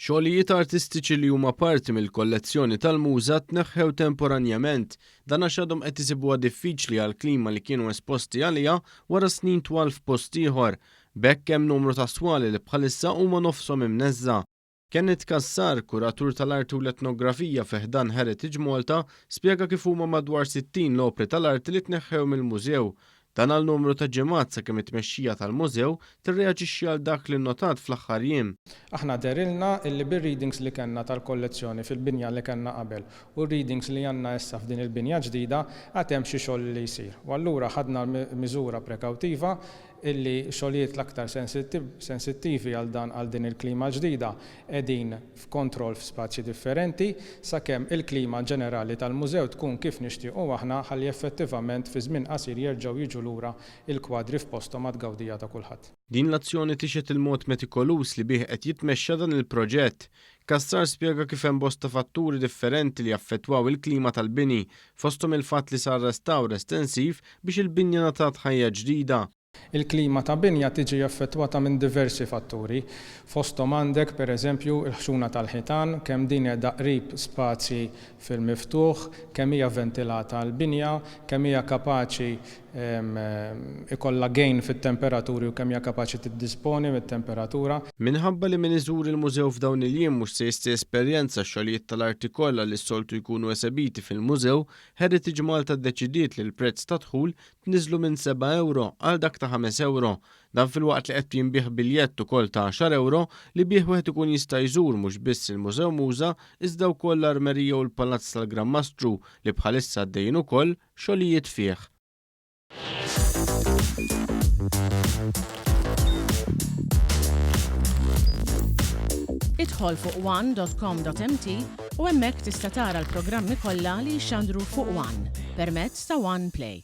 Xogħlijiet artistiċi li huma parti mill-kollezzjoni tal-MUŻA tneħħew temporanjament. Dan għax għadhom qed isibuha diffiċli għall-klima li kienu esposti għaliha wara snin twal f'post ieħor. B'hekk hemm numru ta' swali li bħalissa huma nofshom imneżża'. Kenneth Cassar, kuratur tal-arti u l-etnografija fi ħdan Heritage Malta, spjega kif huma madwar 60 l-opri tal-arti li tneħħew mill-mużew. Dan għal numru ta' ġimgħat sakemm it-tmexxija tal-mużew tirreaġixxi għal dak li nnotat fl-aħħar jiem. Aħna dehrilna illi bir-readings li kellna tal-kollezzjoni fil-binja li kellna qabel u r-readings li għandna issa f'din il-binja ġdida għad hemm xi xogħol li jsir. U allura ħadna miżura prekawtiva illi xogħlijiet l-aktar sensittivi għal dan għal din il-klima l-ġdida qegħdin f'kontroll f'spazji differenti sakemm il-klima ġenerali tal-mużew tkun kif nixtiequ aħna ħalli effettivament fi żmien qasir jerġgħu jiġu lura l-kwadri f'posthom għat-tgawdija ta' kulħadd. Din l-azzjoni tixhed il-mod metikoluż li bih qed jitmexxa dan il-proġett. Cassar spjega kif hemm bosta fatturi differenti li jaffettwaw il-klima tal-bini, fosthom il-fatt li sar restawr estensiv biex il-binja ngħatat ħajja ġdida. Il-klima ta' binja tiġi affettwata minn diversi fatturi. Fosthom għandek, per eżempju, il-ħxuna tal-ħitan, kemm din qiegħda qrib spazji fil-miftuħ, kemm hija ventilata l-binja, kemm hija kapaċi ikollha gain fit-temperaturi u kemm hija kapaċi tiddisponi mit-temperatura. Minħabba li min iżur il-mużew f'dawn il-jiem mhux se jista' jesperjenza x-xogħlijiet tal-arti kollha li s-soltu jkunu esebiti fil-mużew, Heritage Malta ddeċidiet li l-prezz tad-dħul tniżżlu minn seba' ewro għal dak ta' ħames ewro. Dan filwaqt li qed jinbiegħ biljett ukoll ta' għaxar ewro li bih wieħed ikun jista' jżur mhux biss il-Mużew Muża iżda wkoll l-Armerija u l-Palazz tal-Gran Mastru li bħalissa għaddejjin ukoll xogħlijiet fih. Idħol fuq one.com.mt u hemmhekk tista' tara l-programmi kollha li jixxandru fuq One permezz ta' One Play.